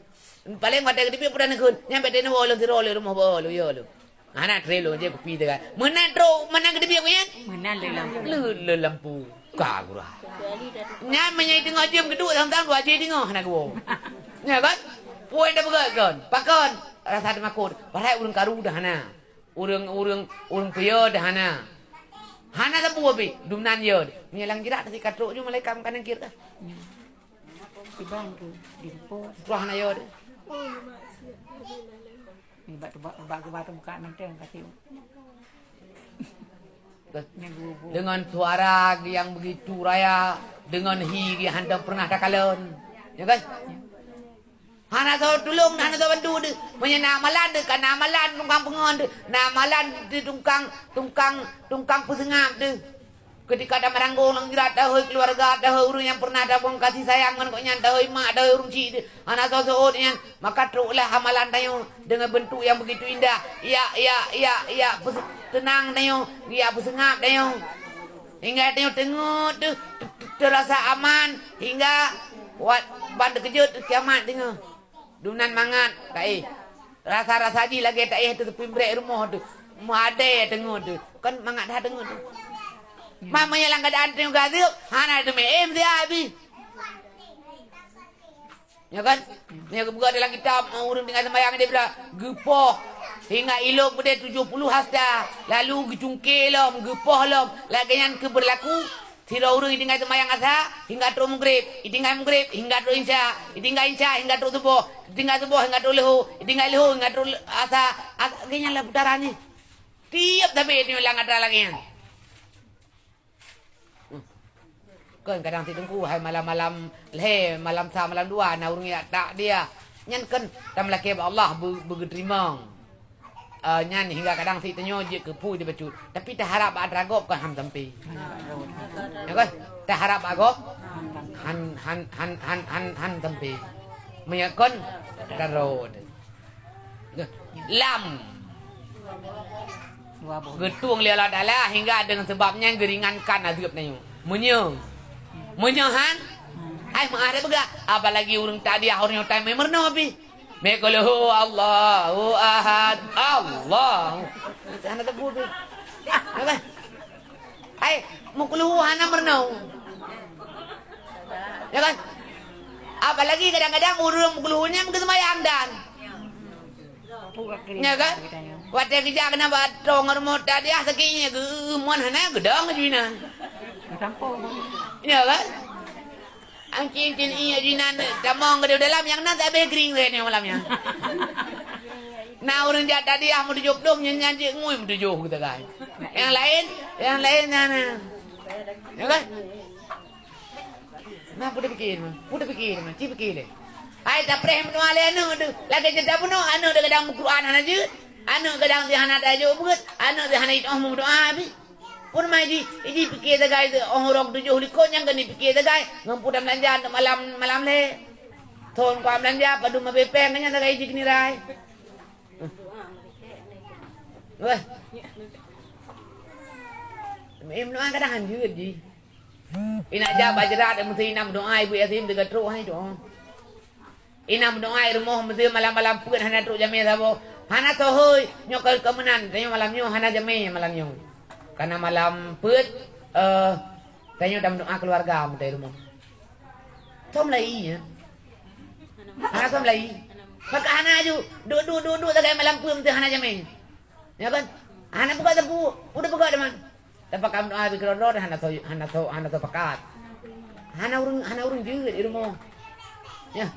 Paleng watèe geuteubiet peue neukheun. Nyan bèk teuneuk woe lôn sidroe lé rumoh bak lôn, yo lôn. Hana trép lôn jép kupi teuka. Meunan trok, meunan geuteubiet ku nyan? Meunan lé lampu. Lé, lé lampu. Ka gura. Nyan meunyoe teungoh jeuem geuduek, sang-sang dua jih teungoh hana geuwoe. Nya kan? Peue nyang tapeugah kon? Pakon? Rasa teumakot. Padahai ureueng karu dah hana. Ureueng, ureueng, ureueng peue dah hana. Hana sapeue pih, dumnan yot. Meunyoe lam jrat teusikat trok ju malaikat meukanan kir ka. Kiban tu, di depan. Tuah na yot. Ni bak tu, bak, bak, bak tu buka manteng kasi. Dengan suara yang begitu raya, dengan hi yang hantom pernah takalon. Ya kan? Hana soe tulông, hana soe bantu deuh. Meunyoe na amalan deuh, ka na amalan tungkang peungon deuh. Na amalan di tungkang, tungkang, tungkang peuseungab deuh. Keutika tameuranggoe lam jrat, tahôi keuluwarga, tahôi ureueng nyang peureunah tabong kasih sayang ngon gobnyan, tahôi mak, tahôi ureueng chik deuh. Hana soe seuôt nyan, maka troklah amalan tanyoe deungon beuntuk nyang beugitu indah. Ya, ya, ya, ya, peuse-, teunang tanyoe, ya, peuseungab tanyoe. Hingga tanyoe teungeut teuh, teu-, teu-, teurasa aman, hingga wat ban teukeujot kiamat teungoh. Dumnan mangat taéh. Rasa-rasa jih lagèe taéh teuh teupimbrek rumoh teuh. Meuadée teungeut teuh. Kan mangat that teungeut teuh. Mak meunyoe lam keuadaan teungoh gadeueb, hana teumé, eh, meusiab bih. Ya kan? Nyang geupeugah dalam kitab, ureueng tinggai seumbahyang dia bilang geupoh hingga ilok beudé tujoh puluh hasta, lalu geucungké lom, geupoh lom. Lagèe nyan keuh beurlaku sidroe ureueng itinggai seumbahyang asa hingga trok mugreb, itinggai mugreb hingga trok insya, itinggai insya hingga trok suboh, itinggai suboh hingga trok leuhô, itinggai leuhô hingga trok le-, asa, asa, lagèe nyan lah putaran jih. Tiep sabe nyoe lam atra lagèe nyan. Hmm. Kan kadang si teungku hai malam-malam lhèe, malam sa, malam dua na ureueng jak takdiah. Nyan kan tameulakèe bak Allah beu-, beugeuteurimong. Eh, nyan hingga kadang si tanyoe jeuet keu peue dibacut. Tapi taharap bak atra gob kan han sampai. Ya kan? Taharap bak gob han, han, han, han, han, han sampai. Meunyo kon tarot. Lam. Geutueng lé Allah Taala hingga deungon sabab nyan geuringankan azeub tanyoe. Meunyoe, meunyoe han, hai meu'ah lé peugah, apalagi ureueng takdiah ureueng nyoe tai meurunoe pih. Meukulhu Allahu Ahad, Allahu. Hana teupeu pih. Apa? Hai, meukulhu hana meurunoe. Ya kan? Apalagi kadang-kadang ureueng meukulhu nyan meukeuseumayang dan. Ya kan? Watèe geujak keunan bak atong rumoh takdiah sakét nyan geuh, mon hana geudong jinan. Ya kan? Ancien-cien ié jinan tamong keudéh dalam nyang na tabé kring lé nyoe malam nyan. Na ureueng jak takdiah meutujoh ploh nyan, nyan cit ngui meutujoh geuh tagai. Nyang laén, nyang laén nyan na. Ya kan? Na peue tapiké, peue tapiké, ci piké lé. Hai tapreh meudoa lé aneuk teuh. Lagèe jeuet tabunoe aneuk teuh kadang meuquran hana jeuet. Aneuk kadang teuh hana tajok beuet, aneuk teuh hana jiteu'oh meudoa pih. Pun mai ji, ji piké sagai teuh, 'oh uroe tujoh likot nyang keuneuk piké sagai, ngon peue tameulanja malam, malam lhèe. Thon ka meulanja, padum abéh pèng, nyan sagai ji keunirai. Weh. Meudoa kadang han jeuet ji. Inak jak bak jrat, meusti inak meudoa, ibu yatim teuka trok hai doa. Inan meudoa i rumoh meuseu malam-malam peuet hana trok jamé saboh. Hana soe hôi, nyoe kon keu meunan, tanyoe malam nyoe hana jamé malam nyoe. Karena malam peuet, eh, tanyoe tameudoa keuluwarga meutai rumoh. Soe meulai, ya? Hana soe meulai. Maka hana aju, duek-duek, duek-duek sagai malam peuet meuseu hana jamé. Ya kan? Hana peugah teupeu, udah peugah teuma. Tapakat meudoa beu keudroe-droe hana tho-, hana tho-, hana teupakat. Hana ureueng, hana ureueng jeuet di rumoh. Ya.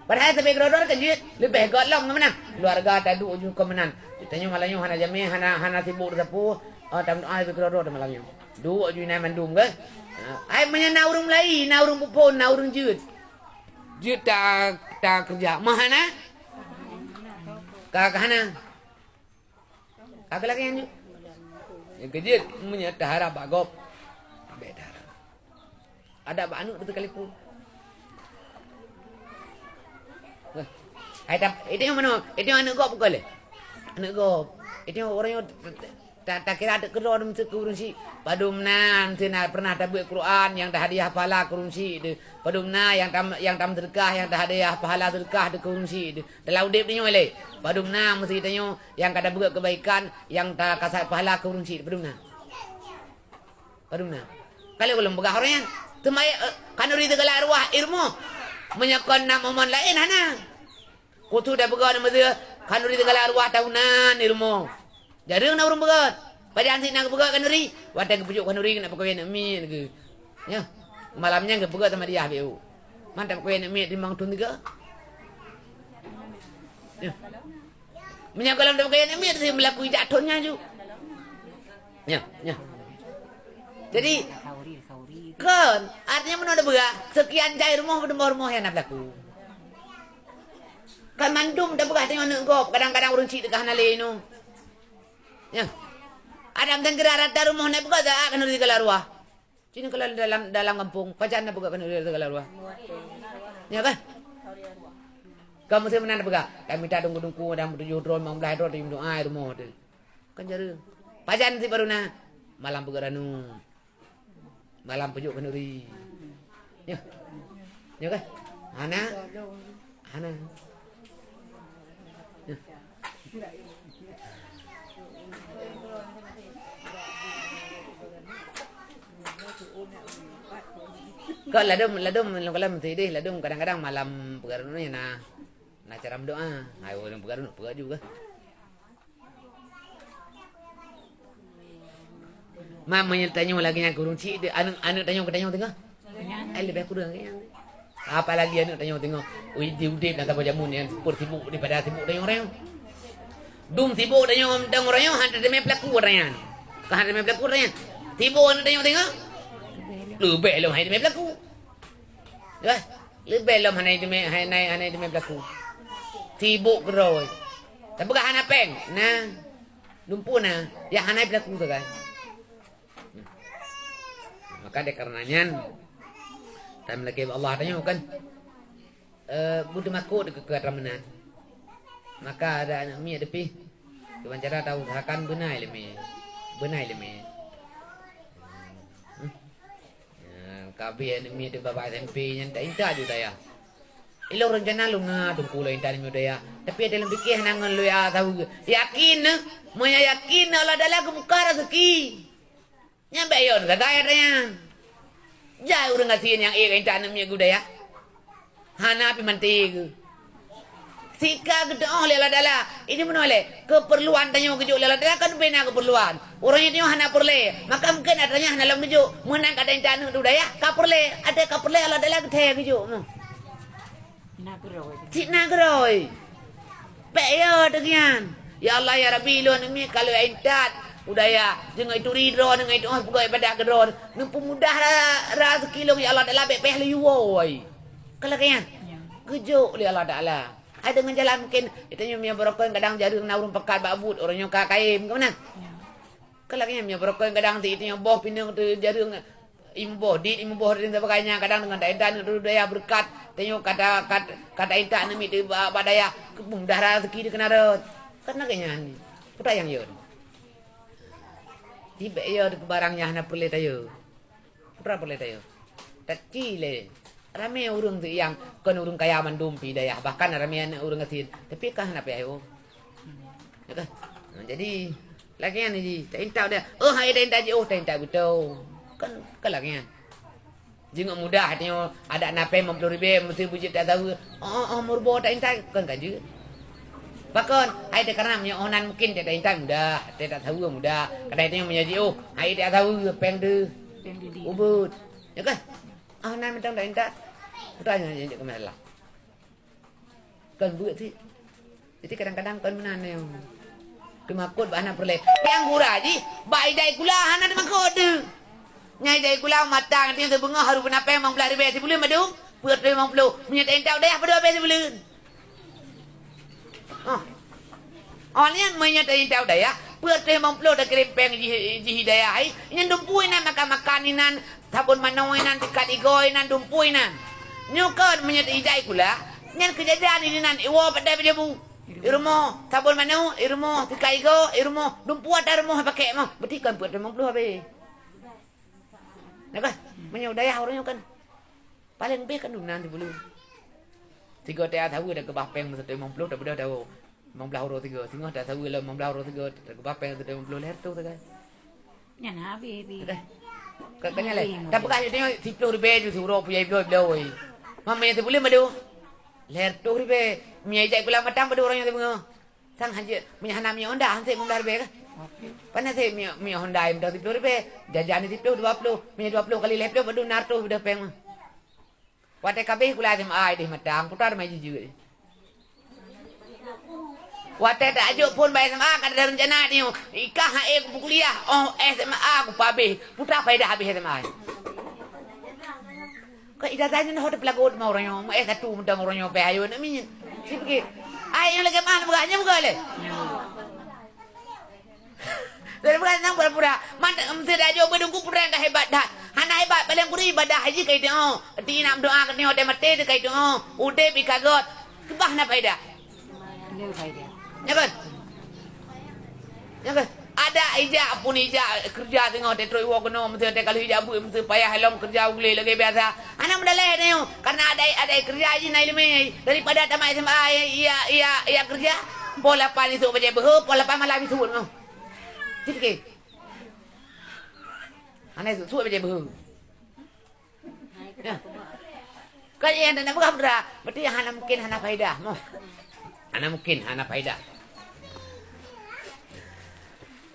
Padahai sabe keudroe-droe kan jeuet, leubeh göt lom ngon meunan. Keuluwarga taduek ju keu meunan. Tanyoe malam nyoe hana jamé, hana, hana sibuk sapeue, oh, tameudoa beu keudroe-droe malam nyoe. Duek ju inan mandum kan. Hai meunyoe na ureueng meulai, na ureueng peuphon, na ureueng jeuet. Jeuet ta, takeureuja. Meuhana? Ka, ka hana? Ka lagèe nyan jeuet. Nyang keujeuet, meunyoe taharab bak gob, bèk taharab. Adak bak aneuk teuh sekalipun. Hai tap, itu nyang manoe? Itu nyang aneuk gob bukan lé? Aneuk gob. Itu nyang ureueng nyang ta, ta, takira adak keudroe meuseu keu ureueng syiek. Padum na meuseu na pernah tabeuet Quran nyang tahadiah pahala keu ureueng syiek teuh. Padum na nyang tam, nyang tameuseudekah nyang tahadiah pahala seudekah teuh keu ureueng syiek teuh. Dalam udép tanyoe lé, padum na meuseu tanyoe nyang ka tabeuet keubaikan, nyang takasat pahala keu ureueng syiek, padum na? Padum na? Ka lheueh gohlom peugah ureueng nyan. Teuma, eh, khanuri teuh galak arwah i rumoh. Meunyoe kon na mon laén hana. Khusos tapeugah na meuseu khanuri teuh galak arwah tahunan i rumoh. Jareueng na ureueng peugah. Pajan sit na geupeugah khanuri? Watèe geupeujok khanuri keuneuk peukawen aneuk miet geuh. Nyoe, malam nyan geupeugah sama dia B U. Man tapeukawen aneuk miet timang thon tiga. Nyoe. Meunyoe gohlom tapeukawen aneuk miet, meulaku ijak thon nyan ju. Nyoe, nyoe. Jadi, kon, artinya meunoe tapeugah, seukian jai rumoh, beudeumoh rumoh nyang na beulaku. Kan mandum tapeugah tanyoe aneuk gob, kadang-kadang ureueng syiek teuka hana lé inoe. Nyoe. Adam dan geura rata rumoh na beugah, za, khanuri teuh galak arwah. Cit nyoe kalau dalam, dalam gampông, pajan na peugah khanuri teuh galak arwah? Ya kan? Ka meuseu meunan peugah, tamita teungku-teungku dan meutujoh droe, limong blaih droe, tameudoa i rumoh teuh. Kan jareueng. Pajan sit baru na? Malam peugah ranup. Malam peujok khanuri. Nyoe. Nyoe kan? Hana? Hana. Nyoe. Ka ladôm, ladôm, ladôm sideh, ladôm kadang-kadang malam peugah ranup nyan na, na cara meudoa. Hai ureueng peugah ranup, peugah juga. Ma meunyoe tanyoe lagèe nyan keu ureueng syiek, aneuk, aneuk tanyoe keu tanyoe teungoh? Ai leubeh kureueng lagèe nyan. Apalagi aneuk tanyoe teungoh, ui, di udép nyang saboh jameun nyan peuet sibuk daripada sibuk tanyoe uroe nyoe. Dum sibuk tanyoe, tanyoe uroe nyoe, han teumé peulaku uroe nyan. Ka han teumé peulaku uroe nyan. Sibuk aneuk tanyoe teungoh. Leubeh lom hai teumé peulaku. Yah, leubeh lom hana teumé, hana, hana teumé peulaku. Sibok keudroe. Tapeugah hana péng. Nah, lumpu na. Ya hana peulaku tu kan. Maka deh karena nyan, tan meulakée bak Allah tanyoe kan. Eh, beuteumakot keu, keu atra meunan. Maka ada aneuk miet dipih. Kiban cara tausahakan beunai leumé. Beunai leumé. Hmm. Ya, ka abéh aneuk miet di babah S M P nyan ta intat ju dayah. Ilôn rencana lôn na teungku lôn intat aneuk miet dayah. Tapi ada lôn pike hana ngon lôn ya tahu. Yakin neh, meunyo yakin neh Allah Taala geubuka raseuki. Nyan bèk yon sagai atra nyan. Jai ureueng gasien nyang ék intat aneuk miet geuh dayah. Hana pih manté geuh. Sika geuteu'oh lé Allah Taala. Ini meunoe lé, keupeurluan tanyoe geujok lé Allah Taala kan bina keupeurluan. Ureueng nyan tanyoe hana peureulèe, maka mungken atra nyan hana lom geujok. Meunan ka ta intat aneuk u dayah, ka peureulèe. Até ka peureulèe Allah Taala geuthèe geujok. Cit na keurôi. Bèk yo teugian. Ya Allah, ya Rabbi, lôn aneuk miet ka lôn intat u dayah, deungon ituri droe, deungon ituri peugöt ibadah keu droe. Neupeumudah ra-, raseuki lôn, ya Allah Taala, bèk payah lôn yue woe. Ka lagèe nyan. Ya. Geujok lé Allah Taala. Hai deungon jalan mungken, tanyoe meunyoe barokon kadang jareueng na ureueng pakat bak buet, ureueng nyoe ka kayém, keu meunan? Ya. Ka lagèe nyan, meunyoe barokon kadang si tanyoe boh pineung teuh jareueng, imeum boh dit, imeum boh ring sabagainya, kadang deungon ta intat aneuk u dayah beureukat, tanyoe ka ta, ka ta, ka ta intat aneuk miet teuh bak, bak dayah, keu peumudah raseuki teuh keunan rot. Kan lagèe nyan. Peue nyang yo? Tibèk yo teuh keu barang nyang hana peureulèe tayue. Peue peureulèe tayue? Taci lé. Ramé ureueng teuh nyang kon ureueng kaya mandum pih dayah, bahkan ramé aneuk ureueng gasien. Tapi ka hana payah yo. Ya kan? Nah, jadi, lagèe nyan jih, ta intat deh. Oh, hai ta intat jih, oh, ta intat beutôi. Kan, kan lagèe nyan. Jeuet mudah, tanyoe adak na péng limong ploh ribèe, meusti beujeuet tasaweue. Oh, oh, oh, meuruboh ta intat, kan ka jeuet. Pakon, hai teukaram, nyoe oh nan mungkin ta intat mudah, ta tasaweue mudah. Kadang tanyoe meunyoe jiôh, hai tasaweue péng teuh. Péng didi. Ubeuet. Ya kan? Oh, nan mantong ta intat. Peue nyang jadi masalah. Kon buet cit. Jadi kadang-kadang kon meunan nyoe. Teumakot bak hana peureulèe. Nyang gura jih, bak ijai kula hana teumakot deuh. Nyang ijai kula mata ngon tieng sibeungoh harôh beuna péng limong blaih ribèe sibuleuen, madum? Peuet limong ploh. Meunyoe ta intat u dayah, padum abéh sibuleuen? Oh. Oh, nyan meunyoe ta intat u dayah, peuet limong ploh takirém péng jih, jih i dayah, hai. Nyan dumpeue inan makan-makan inan, sabon manoe inan, sikat igoe inan, dumpeue inan. Nyoe kon meunyoe ijai kula, nyan keu jajan inan, iwoe padai bak jabu. I rumoh, sabon manoe, i rumoh, sikat igoe, i rumoh, dumpeue ata rumoh pakèk moh. Berarti kon peuet limong ploh abéh. Nah kan? Meunyoe u dayah ureueng nyoe kan. Paleng bèh kan dum nan sibuleuen. Sigoe ta saweue takeubah péng meuseuti limong ploh, tabeudôh tawoe. Limong blaih uroe sigoe. Singoh ta saweue lom limong blaih uroe sigoe, takeubah péng meuseuti limong ploh, lhèe reutôh sagai. Nyan habéh pih. Ka, ka nyan lé. Habéh. Tapeugah nyoe siplôh ribèe ju siuroe puyai bloe bloe. Meunyoe sibuleuen madum? Lhèe reutôh ribèe. Meunyoe ijak pulang matang padum ureueng nyoe sibeungoh. Sang hanjeuet, meunyoe hana minyeuk Honda, han sép limong blaih ribèe kah? Pane sép minyeuk, minyeuk Honda nyang siplôh ribèe, jajan siplôh, dua ploh, meunyoe dua ploh kali lhèe ploh, padum na reutôh beudôh péng mah. Watèe ka abéh kula S M A idéh matang, putar mai jijeuet. Watèe tajok phôn bak S M A, ka ada rencana nyoe, i kah han ék kupeukuliah, oh S M A kupeuabéh, putar faedah abéh S M A. Keu ijazah nyan ho teupeulagot ma uroe nyoe, meu S satu mantong uroe nyoe pih ayo aneuk miet. Sipike, ai nyang lagèe meu'ah peugah, nyan peugah lé. Lagèe peugah nyan pura-pura. Man, meusti tajok beudeungku putra nyang ka hebat that. Hana hebat, paleng kureueng ibadah haji ka iteungoh. Ti na meudoa ka teungoh, watèe maté teuh ka iteungoh. Udép i ka göt. Keubah na faedah. Nyoe kan? Nyoe kan? Ada ijak pun ijak keureuja singoh teuh trok iwoe keunoe, meusti teuh ka lheueh ijak buet, meusti payah lom keureuja u glé lagèe biasa. Hana meudaleh nyoe, karena ada, ada keureuja jih na ileumèe daripada tamat S M A ia, ia, ia keureuja. Poh lapan isok bajèe beuhe, poh lapan malam isut nyoe. Sipike. Hana isut, sut bajèe beuhe. Nah. Kan nyang na peugah putra, berarti hana mungkin hana faedah, moh. Hana mungkin hana faedah.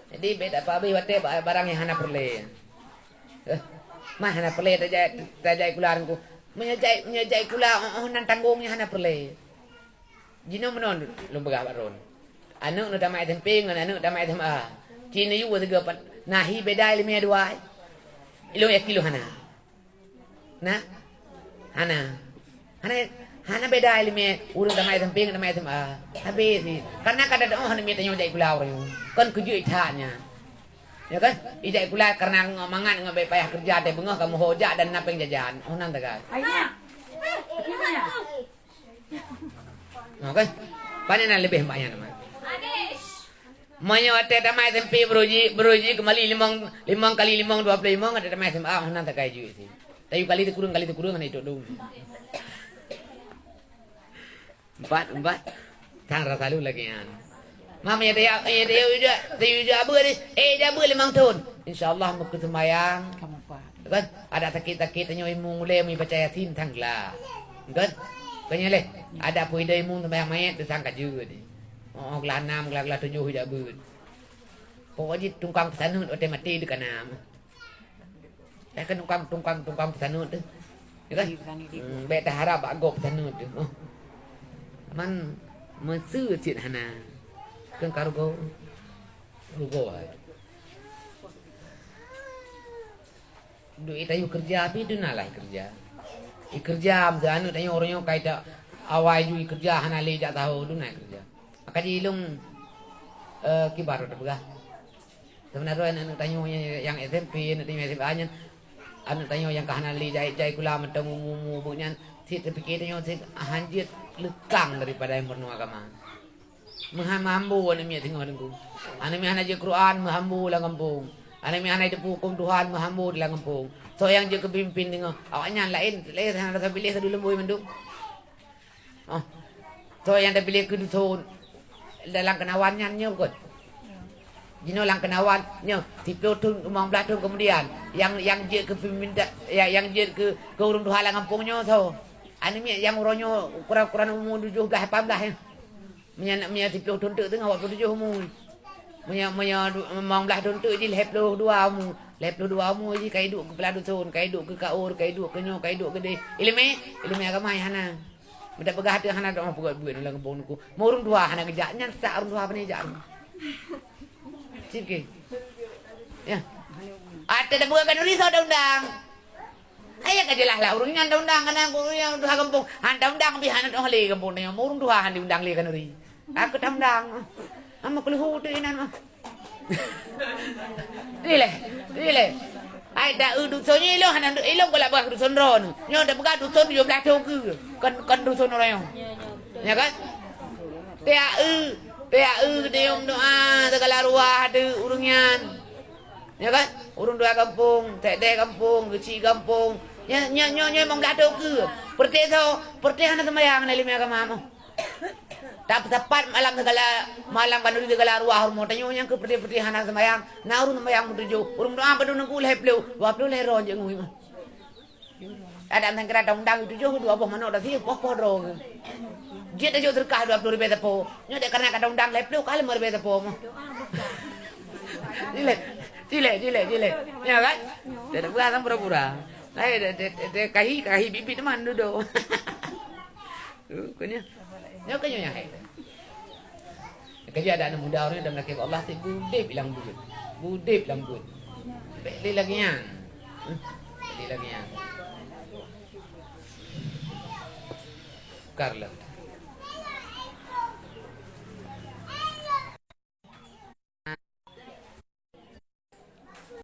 Jadi, bèk tapeuabéh watèe ba-, barang nyang hana peureulèe. Eh, mah hana peureulèe tajak, tajak kula ngon ku. Meunyoe jak, meunyoe jak kula, oh, oh, nan tanggong nyang hana peureulèe. Jinoe meunoe lôn peugah bak droen. Aneuk lôn tamat S M P ngon aneuk tamat S M A. Ci neuyue sigoe pat, na hi beda ileumèe dua. Ilôn yakin lôn hana. Nah, hana. Hana, hana beda ileumèe ureueng tamat S M P ngon tamat S M A. Habéh cit. Karena ka tadoe hana miet tanyoe jak sikula ureueng nyoe. Kon keujeuet that nyan. Ya kan? Ijak sikula karena ngon mangat ngon bèk payah keureuja, teuh beungoh ka meuho jak dan na péng jajan. Oh, nan tagai. Ayah. Oke. Pane na leubeh mak nyan, mak. Meunyoe watèe tamat S M P beuruji, beuruji keumali limong, limong kali limong, dua ploh limong, watèe tamat S M A, oh, nan tagai jeuet cit. Tayue kali teukureueng, kali teukureueng, hana itôp dum. Empat, empat. Sang rasa lu lagi nyan. Mam, ya, ya, ya, ya, ya, ya, ya, ya, beuh ni. Eh, ya, beuh limong thon. Insya Allah, meukeuseumayang. Kan? Ada sakit-sakit, tanyoe imum ulèe, meubaca Yasin, sang glah. Kan? Bukannya leh. Ada pun ida imum sembahyang mayat, tu sang ka jeuet. Oh, glah enam, glah, glah tujoh, ya, beuh. Pokok jih tungkang peusaneut, watèe maté, dia ka na. Takheun tungkang, tungkang, tungkang peusaneut teuh. Ya kan? Hmm, bèk taharap bak gob peusaneut teuh. Oh. Man meuseu cit hana. Keu ka rugoe. Rugoe hai. Duek tayue keureuja pih duna lah keureuja. Ikeureuja meuseu aneuk tanyoe uroe nyoe kai ta awai ju ikeureuja hana lé jak saho duna ikeureuja. Maka jih lôn, eh, kiban rot teupeugah. Seubeuna droe aneuk-aneuk tanyoe nyang, nyang S M P, aneuk tanyoe S M A nyan, aneuk tanyoe nyang ka hana lé jai, jai sikula mantong umu-umu buet nyan, cit teupike tanyoe cit hanjeuet leukang daripada nyang meurunoe agama. Meuhan meuhambo aneuk miet singoh teungku. Aneuk miet hana jeuet Quran, meuhambo lam gampông. Aneuk miet hana jiteupeue huköm Tuhan, meuhambo di lam gampông. Soe nyang jeuet keu pimpin singoh? Awaknyan laén, laén hana rasa piléh, saduleumboi mandum. Oh. Soe nyang tapiléh keu duson dalam keunawan nyan nyoe bukon? Jinoe lam keunawan nyoe, siploh thon, limong blaih thon keumudian, nyang, nyang jeuet keu peuminta, ya, nyang jeuet keu, keu ureueng tuha lam gampông nyoe soe? Aneuk miet nyang uroe nyoe ukeran-ukeran umu tujoh blaih, lapan blaih nyoe. Meunyoe, meunyoe siploh thon teuk teungoh, dua ploh tujoh umu. Meunyoe, meunyoe du-, limong blaih thon teuk jih lhèe ploh dua umu. Lhèe ploh dua umu jih ka iduek keu peula duson, ka iduek keu kaur, ka iduek keu nyoe, ka iduek keu deh. Ileumèe, ileumèe agama hana. Meudapeugah teuh hana doh peugah buet lam gampông nyoe. Meu ureueng tuha hana geujak, nyan sak ureueng tuha pane jak. Cit keuh. Ya. Ata tapeugah khanuri soe undang-undang. Hai ka jeulaih lah ureueng nyan undang-undang, kana ureueng nyan tuha gampông. Han ta undang pih hana doh lé gampông nyoe. Meu ureueng tuha han diundang lé khanuri. Aku ta undang. Ama keuluhu teuh inan mah. Ilèe, ilèe. Hai, da eu duson nyoe ilôn hana, ilôn galak bak duson droeneuh. Nyoe tapeugah duson tujoh blaih thon keuh. Kon, kon duson uroe nyoe. Ya kan? Tiap eu, tiap eu geutanyoe meudoa sigala ruwah ateueh ureueng nyan. Ya kan? Ureueng tuha gampông, sekdes gampông, geuchik gampông. Nyoe, nyoe, nyoe, nyoe limong blaih thon keuh. Peureuté soe, peureuté hana seumayang, hana ileumèe agama meuh. Tapi sapat malam sigala, malam khanuri sigala ruwah rumoh tanyoe nyang keu peureuté-peureuté hana seumayang, na ureueng seumayang meutujoh, ureueng doa padum neugui lhèe ploh, dua ploh lhèe droe jeuet ngon imam. Ada nyang kira ta undang tujoh, dua boh manok da sie, poh-poh droe. Jeuet tajok seudeukah dua ploh ribèe sapo. Nyoe dek karena ka ta undang lhèe ploh, ka lhèe ribèe sapo mah. Jilek, jilek, jilek, jilek. Ya kan? Tidak bukan pura-pura. Hai, de, de, de, de, kahi, kahi bibit teman duduk. Uh, kau ni. Nyoe keuh nyoe nyang hai. Keujeuet ada aneuk muda ureueng dan lakèe bak Allah, sit budeb ilang buet. Budeb lam buet. Bèk lé lagèe nyan. Hmm. Bèk lé lagèe nyan. Kar lah.